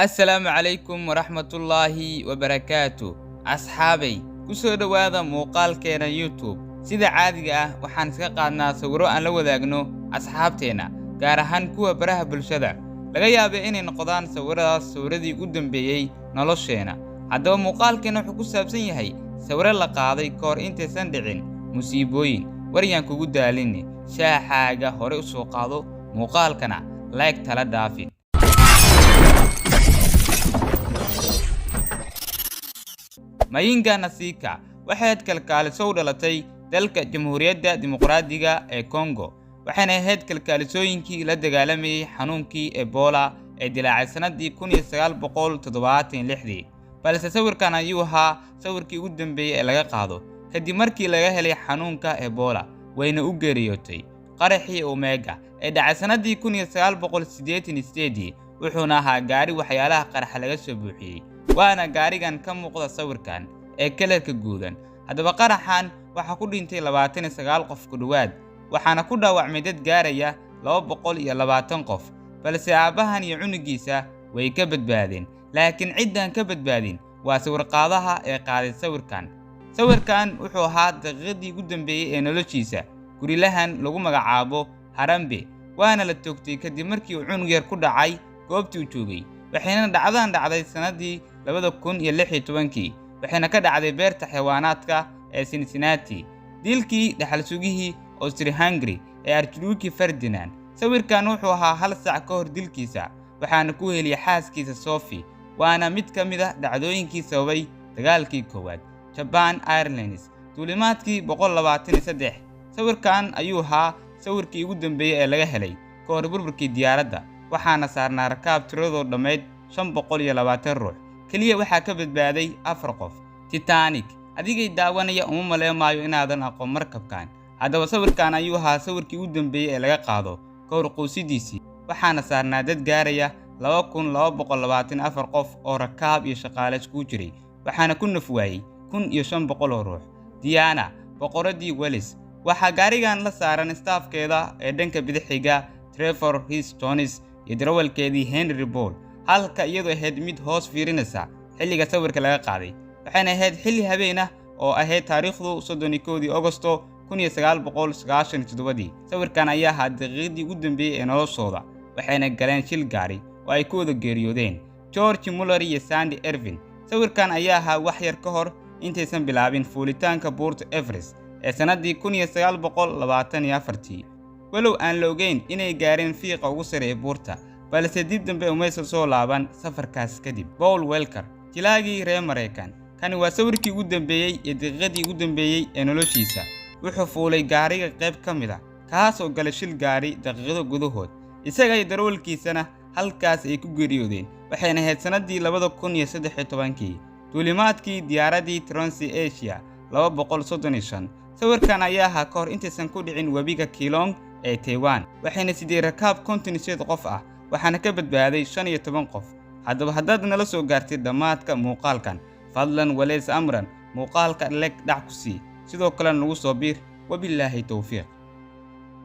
Assalaamu calaykum waraxmatullaahi wabarakaatu. Asxaabay, ku soo dhowaada muuqaalkeena YouTube. Sida caadiga ah, waxaan iska qaadnaa sawirro aan la wadaagno asxaabteenna, gaar ahaan kuwa baraha bulshada. Laga yaabay inay noqdaan sawiradaas sawirradii ugu dambeeyey nolosheenna. Haddaba, muuqaalkeena wuxuu ku saabsan yahay sawirro la qaaday ka hor intaysan dhicin musiibooyin. Waryaan kugu daalinne, shaaxaaga hore u soo qaado, muuqaalkana like tala dhaafin. Mayinga Nasika waxay kalkaaliso u dhalatay dalka Jamhuuriyadda Dimuqraadiga ee Congo, waxayna ahayd kalkaalisooyinkii la dagaalamayay xanuunkii Ebola ee dilaacay sanadii 1976. Balse sawirkan ayuu ahaa sawirkii ugu dambeeyey ee laga qaado kadib markii laga helay xanuunka Ebola, wayna u geeriyootay. Qaraxii Omega ee dhacay sanadii 1988 wuxuuna ahaa gaari waxyaalaha qarxa laga soo buuxiyey, waana gaarigan ka muuqda sawirkan ee kalarka guudan. Haddaba, qaraxan waxaa ku dhintay 29 qof ku dhowaad, waxaana ku dhaawacmay dad gaaraya 220 qof. Balse aabbahan iyo cunugiisa way ka badbaadeen, laakiin ciddaan ka badbaadin waa sawirqaadaha ee qaaday sawirkan. Sawirkan wuxuu ahaa daqiiqadii ugu dambeeyey ee noloshiisa gurilahan lagu magacaabo Harambe, waana la toogtay kadib markii uu cunug yar ku dhacay goobtii uu joogay. Waxayna dhacdadan dhacday sanadii 2016-kii, waxayna ka dhacday beerta xayawaanaadka ee Cincinnati. Dilkii dhaxal sugihii Austria Hungary ee Archduke Ferdinand. Sawirkan wuxuu ahaa hal saac ka hor dilkiisa, waxaana ku heliyay xaaskiisa Sophie, waana mid ka mid ah dhacdooyinkii sababay dagaalkii koowaad. Japan Airlines duulimaadkii 123. Sawirkan ayuu ahaa sawirkii ugu dambeeyey ee laga helay ka hor burburkii diyaaradda, waxaana saarnaa rakaab tiradoo dhammayd 520 ruux. Keliya waxaa ka badbaaday afar qof. Titanic. Adigay daawanaya, uma maleemaayo inaadan aqoon markabkan. Haddaba, sawirkan ayuu ahaa sawirkii ugu dambeeyey ee laga qaado ka hor quusidiisii, waxaana saarnaa dad gaaraya 2224 qof oo rakaab iyo shaqaale iskugu jiray, waxaana ku naf waayey 1500 oo ruux. Diana, boqoradii Wales, waxaa gaarigan la saaran staafkeeda ee dhanka bidixiga Trevor Rees Jones iyo darawalkeedii Henry Paul, halka iyadoo ahayd mid hoos fiirinaysa xilliga sawirka laga qaaday. Waxayna ahayd xilli habeen ah oo ahayd taariikhdu 31-dii Ogosto 1997-dii. Sawirkan ayaa ahaa daqiiqadii ugu dambeeyey ee noloshooda, waxayna galeen shil gaari oo ay ku wada geeriyoodeen. George Muller iyo Sandy Ervin. Sawirkan ayaa ahaa wax yar ka hor intaysan bilaabin fuulitaanka buurta Everest ee sannaddii 1924-tii, walow aan la ogeyn inay gaareen fiiqa ugu sareeya buurta, balse dib dambe umaysan soo laaban safarkaas kadib. Paul Welker, jilaagii reer Maraykan. Kani waa sawirkii ugu dambeeyey iyo daqiiqadii ugu dambeeyey ee noloshiisa. Wuxuu fuulay gaariga qayb ka mid ah, kaas oo galay shil gaari daqiiqado gudahood. Isaga iyo darawalkiisana halkaas ay ku geeriyoodeen. Waxayna ahayd sannaddii 2013-kii, duulimaadkii diyaaraddii Trans Asia 235. Sawirkan ayaa ahaa ka hor intaysan ku dhicin webiga Kilong ee Taiwan, waxayna sidee rakaab 58 qof ah, waxaana ka badbaaday 15 qof. Haddaba, haddaad nala soo gaartay dhammaadka muuqaalkan, fadlan waleys amran muuqaalka like dhac ku sii, sidoo kale nagu soo biir. Wabillaahi towfiiq.